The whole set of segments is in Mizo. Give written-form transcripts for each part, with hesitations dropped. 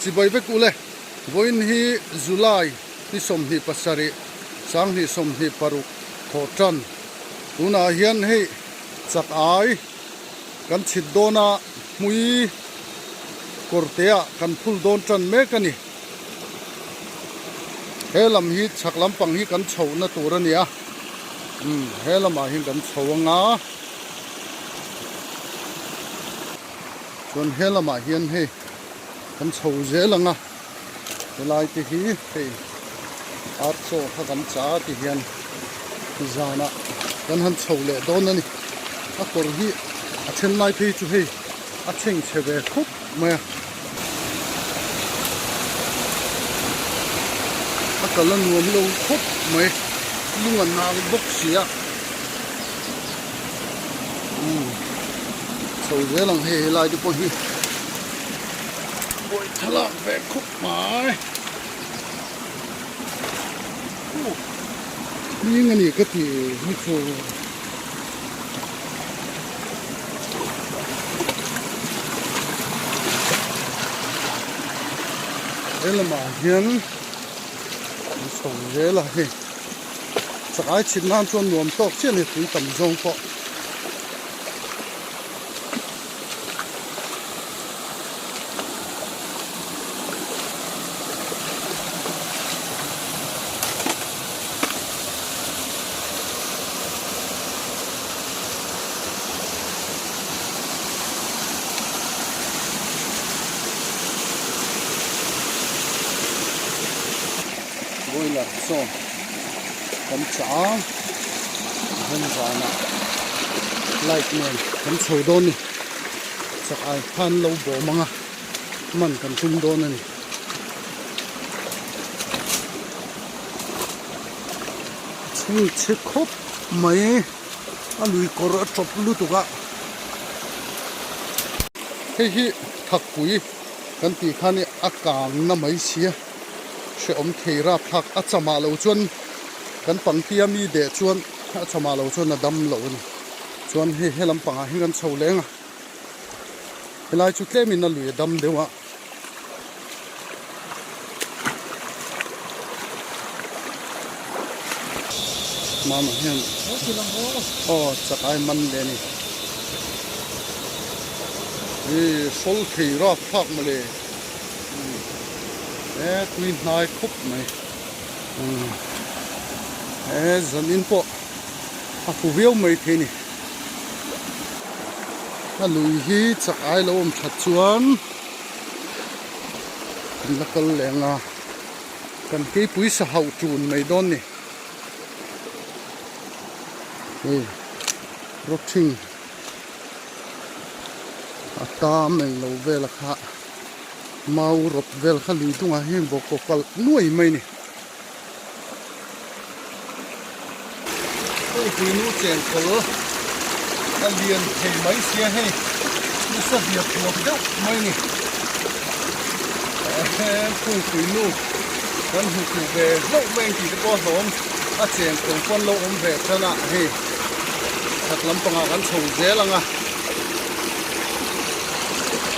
Chibai vek ule, vawiin hi July ni 27, 2026 thawh tan. Tunah hian hei chak ai kan chhit dawn a, hmui kawr te ah kan phul dawn tan mek a ni. He lam hi chhak lampang hi kan chhohna tur a ni a, umm he lamah hian kan chho anga. Chuan he lamah hian hei kan chho zel ang a, helai te hi hei ar chaw kha kan cha ti hian zanah kan han chho leh dawn a ni. A kawr hi a then lai phei chu hei a chheng chhe ve khawp mai a. A kal a nuam lo khawp mai, lung a nal bawk si a. Umm chho zel ang hei helai te pawh hi buai thlalak ve khawp mai uh hming a ni ka ti hi chu he lamah hian chho zel a hei. Chakai chhit nan chuan nuam tawk chiah a ni tui tam zawng pawh. Boiler sawn kan chah a then zanah light nen kan chho dawn a ni chak ai khan lo bawm ang a man kan tum dawn a ni. Chhung chhe khawp mai a lui kawr a tawp lutuk a hei hi thakpui kan tih khan a kang na mai sia. Hrehawm thei rapthlak a chamah lo chuan kan pangtia mi deh chuan a chamah lo chuan a dam lo a ni. Chuan hei he lampangah hian kan chho leng a, helai chu tlemin a lui a dam deuh a. Mama hian aw chakai man leh a ni. Ih sawl thei rapthlak mawle. He tui hnai khawp mai he zanin pawh a fu viau mai thei a ni a lui hi chak ai lo awm that chuan kan la kal leh ang a kan keipui sa hauh tun mai dawn a ni hei rawthing a tam englo vel a kha mau rawp vel kha lui dungah hian bawkkaw kalh nuai mai a ni. Kawngpui nu chenkawl a lian thei mai sia hei nasa hliap hluap deuh mai a ni. Kawngpui nu kan hmu fuh ve hlauh mai ang tih te pawh a hlawm a chenkawl pawh an lo awm ve tan a hei khat lampangah kan chho zel ang a.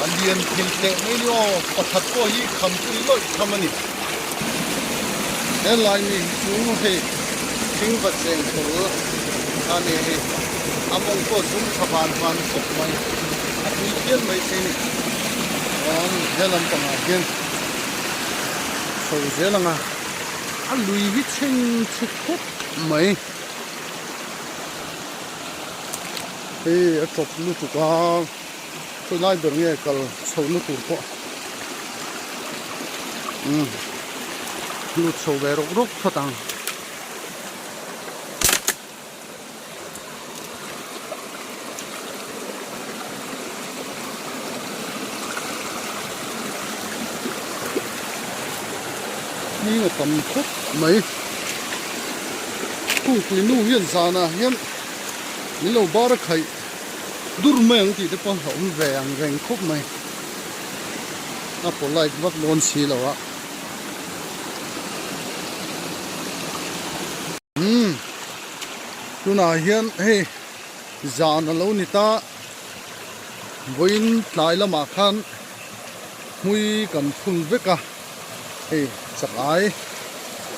A lian thei teh mai ni aw, pakhat pawh hi kham pui lawih tham a ni. Helai mi hi chu hei thing va cheng khawl a ni hei, a mawng pawh zum tha van van khawp mai, a tui phian mai thei a ni. Chuan he lampangah hian chho zel ang a, a lui hi chheng chhe khawp mai. Hei a tawp lutuk a khawi lai ber nge kal chhohna tur pawh umm lut chho ve rawk rawk phawt ang. Hming a tam khawp mai kungpui nu hian zanah hian. Min lo bar a khaih dur mai ang tih te pawh a awm ve ang reng khawp mai. A polite vak dawn si lo a. Umm tunah hian hei zan a lo ni ta vawiin tlai lamah khan. Hmui kan phul vek a, hei chak ai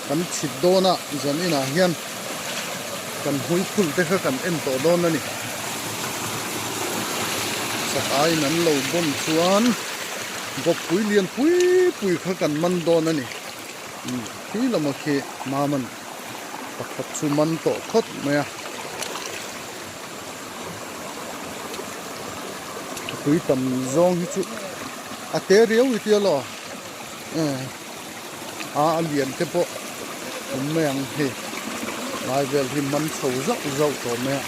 kan chhit dawn a, zan inah hian kan hmui phul te kha kan en tawh dawn a ni. Chak aiin an lo bawm chuan bawppui lian pui pui kha kan man dawn a ni. Khi lama khi Maman pakhat chu man tawh phawt mai a. Tui tam zawng hi chu a te riau i tia law a a lian te pawh awm mai ang hei lai vel hi man chho zauh zauh tawh mai a.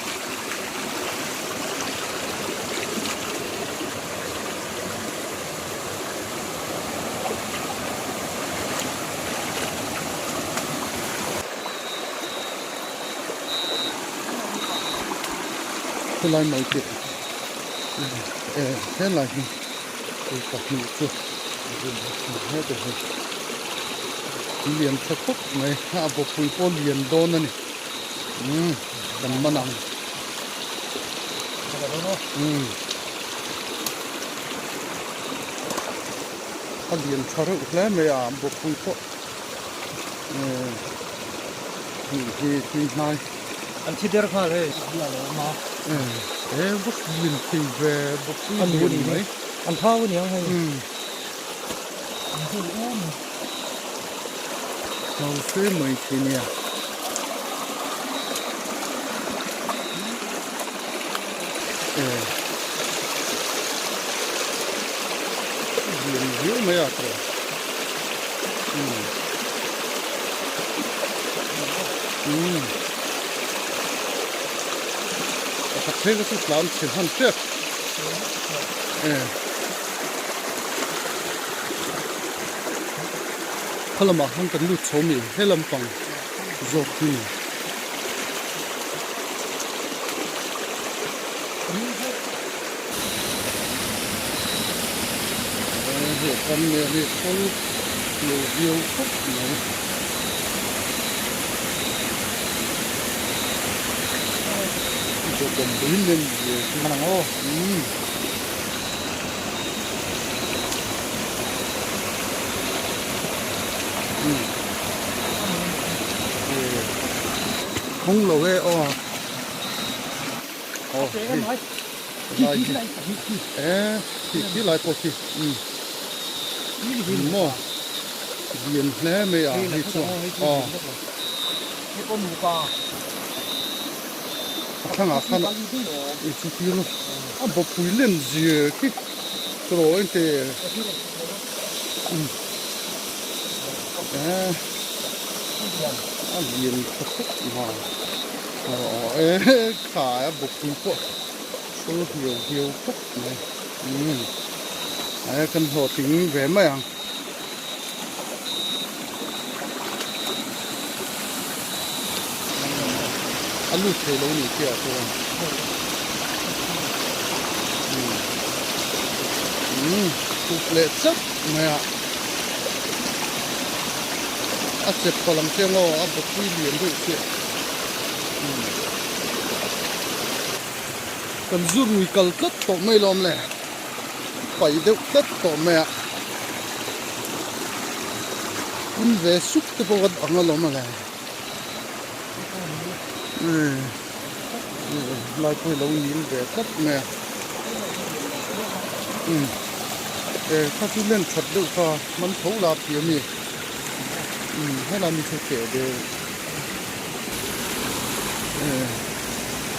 Helai mai te eh helai hi tui pahnih chu heta hi lian tha khawp mai a bawpui pawh lian dawn a ni umm kan man ang umm a lian tha reuh hle mai a bawpui pawh. Hnih hi tui hnai. An thi der nghal hei. Hi a lo awm a. E vak lian thei ve bawk pui lian mai. An thau a niang hei. An hul em. Thau fe mai thei nia. E. Lian viau mai a tawh. Pakhat phei kha chu tlan chhe hman tep kha lamah khan kan lut chho mi he lampang zawk hi ni. Hei kan nen hi khawl lo viau khawp mai. Bawkawm pui nen ve chu. Hman ang aw. Umm. Umm. Hawng lo e aw. Aw hei. Lai hi eh khi khi lai pawh khi umm maw lian hle mai a hei chuan aw a thlangah khan i chu tir a bawpui len zir khi tawh engte umm eh a lian tha khawp mai aw eh khai a bawpui pawh. Sawl hiau hiau khawp mai umm a kan hlawhtling ve mai ang. A lut thei lo ni chiah chuan umm umm khup leh chauh mai a a chep palh ang chiang aw a bawkpui lian deuh chiah umm. Kan zu rui kal tlat tawh mai lawm le, pai deuh tlat tawh mai a, in ve sup te pawh kan ang alawm a le, lai pawh hi lo nil ve tlat mai a, umm e kha chu len that deuh kha man tho la pi ami, umm helai mi chu teh deuh.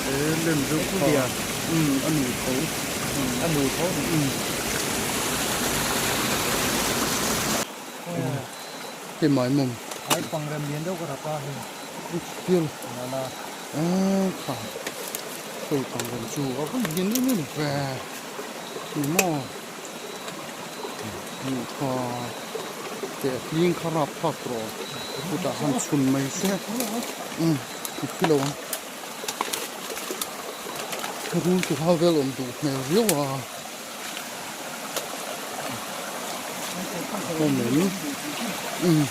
E lem deuh kha umm a nu tho a nu tho umm hei mai mawm ai pang rem lian deuh ka rap a hei hian nana a kha hei pang rem chu a va lian em em ve ni maw hmuh kha teh hling kha rap phak rawh chutah khan chhun mai se umm i thi lo ang rul chu ha vel awm duh hmel viau a awm em umm.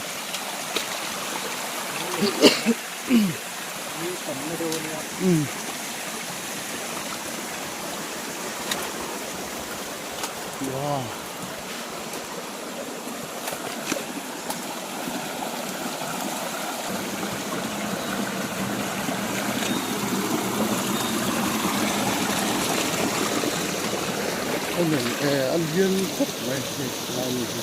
Wow. Awm em e a lian khawp mai hei lai mi hi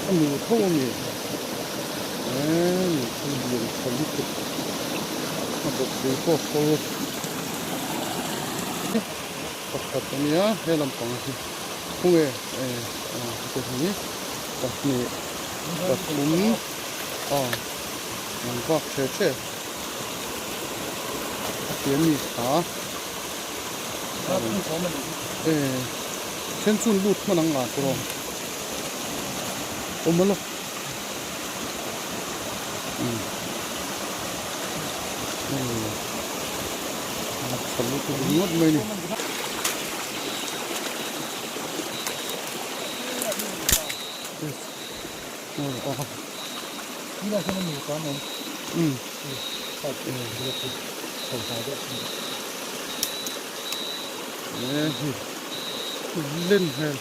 a nu tho a mi e nu chu lian tha lutuk a bawk pui pawh fo pakhat a nia he lampang hi khawnge e heti hi pahnih pathum aw an vak che che. A tia mi kha e then chun lut hman ang nga tur aw awm a lo umm a tha lutuk ringawt mai a ni. Len hmel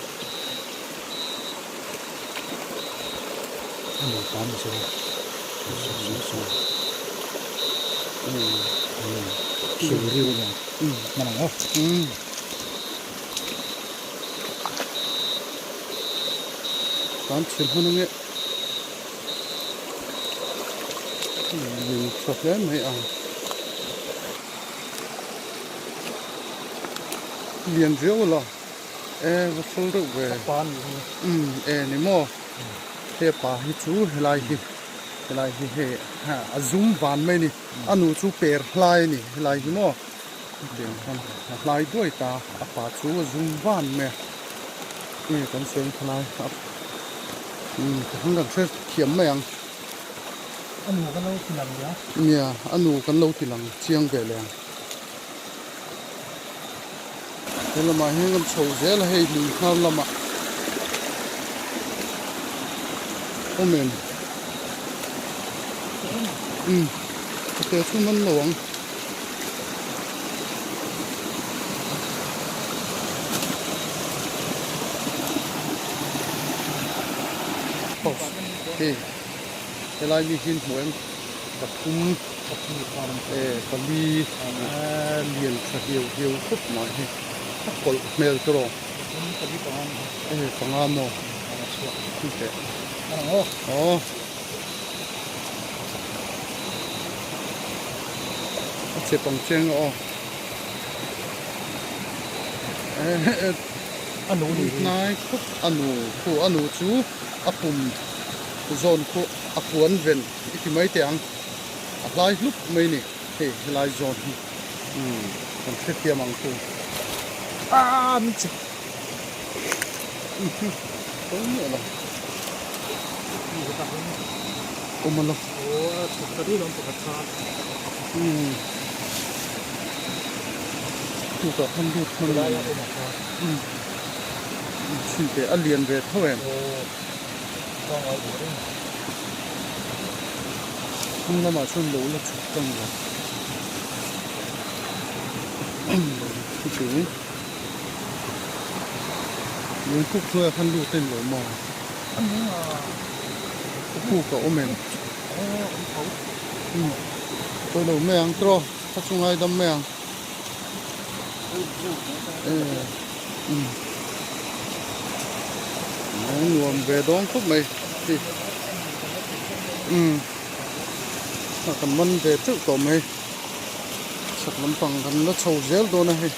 Kan chhe hman ange Min tha hle mai ang. Lian viau la e va fel deuh ve. Umm e ni maw he pa hi chu helai hi helai hi hei a zum van mai a ni a nu chu per hlai a ni helai hi maw tiang khan a hlai duai ta a pa chu a zum van mai a nge kan sawi ang khalai a umm tikhan kan hre thiam mai ang. A nu kan lo ti lang nia. Nia, a nu kan lo ti lang chiang ve leh ang. He lamah hian kan chho zel a hei lui nghal lamah awm em? Umm, ka te chu man lo ang. Hei helai mi hi hmuh em pathum eh pali lian tha hiau hiau khawp mai hi a kawlh hmel te rawh eh panga maw teh aw. A chep ang chiang a aw. A nu ni hi. Hnai khup a nu khu a nu chu a pum zawn khu a puan ven i ti mai teh ang. A hlai hlup mai ni hei helai zawn hi umm kan hrethiam ang chu. Aaa min chep. Ko miah lo. Awm a lo. Umm. Tukah khan lut hman a ni. Umm. Chhin teh a lian ve tho em. Hnung lamah chuan lo la chhuk tang lo. Umm. Lung kuk hnuaiah khan lut a ni lo maw? Kuk a awm em? Pawi lo mai ang tawh a chu ngaidam mai ang. Nuam ve dawn khawp mai hei. Kan man ve teuh tawh mai. Chhak lampang kan la chho zel dawn a hei.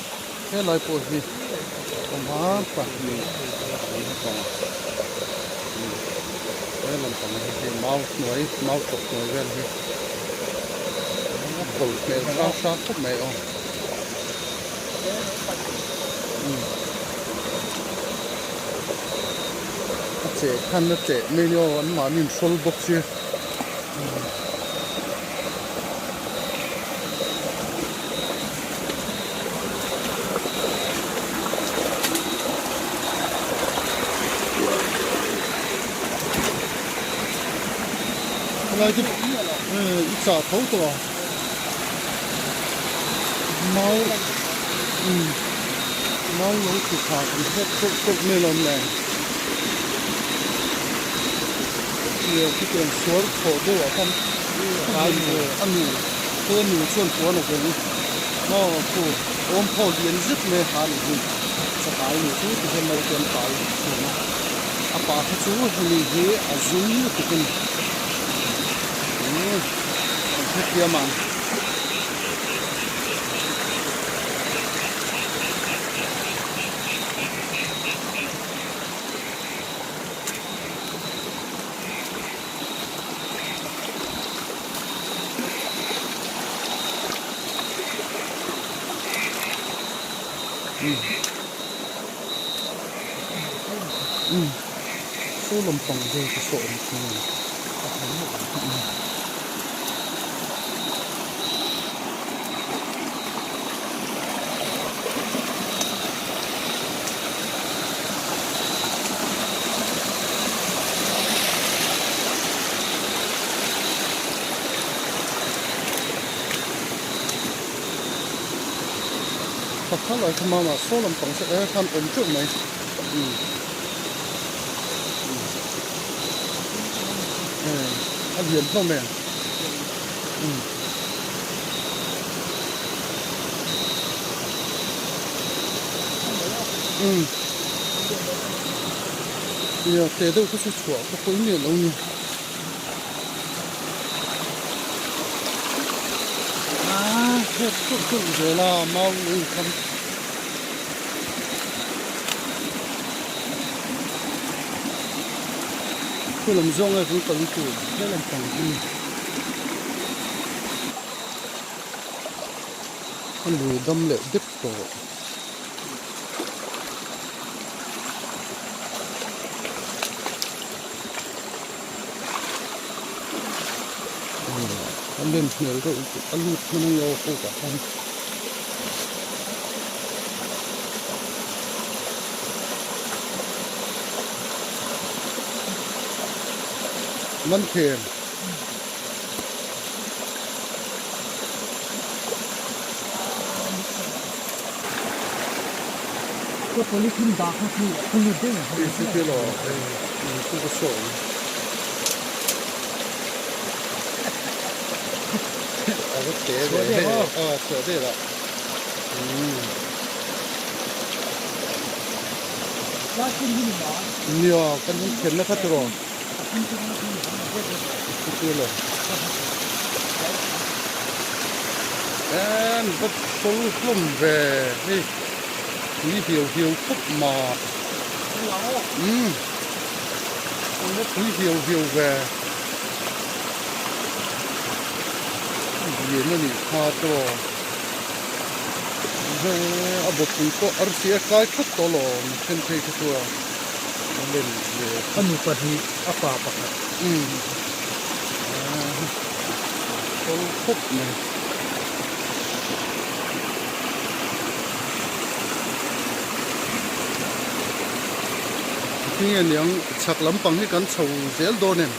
Helai pawh hi awm a pahnih lampang he lampang hi hei mau hnuai mau tawp hnuai vel hi a kawlh hmel hrang hrang khawp mai aw a cheh khan a cheh mai ni aw anmahni in hrawl bawk sia. Helai chu i chah tho tawh a mau umm mau lo ti tha kan hret tawlh tawlh mai alawm le chutiang suar thawh deuh ah khan a nu a nu chuan puan a veng maw khu. Awm phaw lian zet mai a nih hi. Chakai nih chu ti hian naute an pai thin a. A pa kha chu hemi hi a zum lutuk a ni. Umm kan hrethiam ang. Saw lampang vel te saw awm thung a ni. Pakhat lai kha mama saw lampang saw e khan awm teuh mai umm umm a lian hlawm em umm. Umm nia teh deuh kha chu chhuah ka pawi miah lo nia. Aaa thep tulh tulh zel a mau lui khan. Thu lam zawng e kan kal tur he lampang hi ni. A lui dam leh dep tawh. A len hmel deuh a lut hman a nia aw pawh ah khan. Man khem. Ka polythene dah kha khi ka lut daih ang. Hei chu thil aw hei eng chu ka sawi. A va te ve hei a chhuah deuh lah. Nia kan han khenna kha tiraw. Em va sawl hlawm ve hei tui hiau hiau khawp ma umm va tui hiau hiau ve lian a nih kha tawh a bawpui pawh arsi a kai thawt tawh alawm then phei kha chuan. A nu pahnih, a pa pakhat. Umm. Sawl khawp mai. Tinge niang chhak lampang hi kan chho zel dawn em?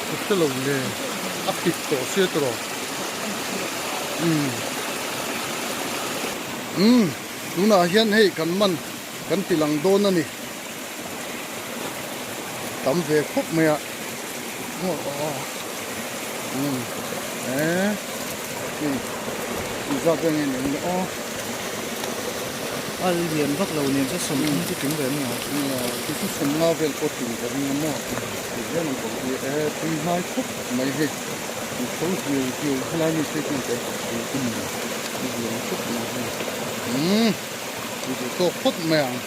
Ka hre lo le. A pik tawh sia tawh. Umm. Umm. Tunah hian hei kan man. Kan ti lang dawn a ni. Tam ve khawp mai a. Umm eh hei zat vel nge ni ang le aw. A lian vak lo nen chuan sawmthum chu tling ve mai ang. Nia chu chu sawmnga vel pawh tling ka ring a maw. Ti hian an kawng hi e tui hnai khawp mai hei. An tho hiu hiu helai mi phei chuan kan lian khawp mai hei. Umm. Duh tawk phawt mai ang.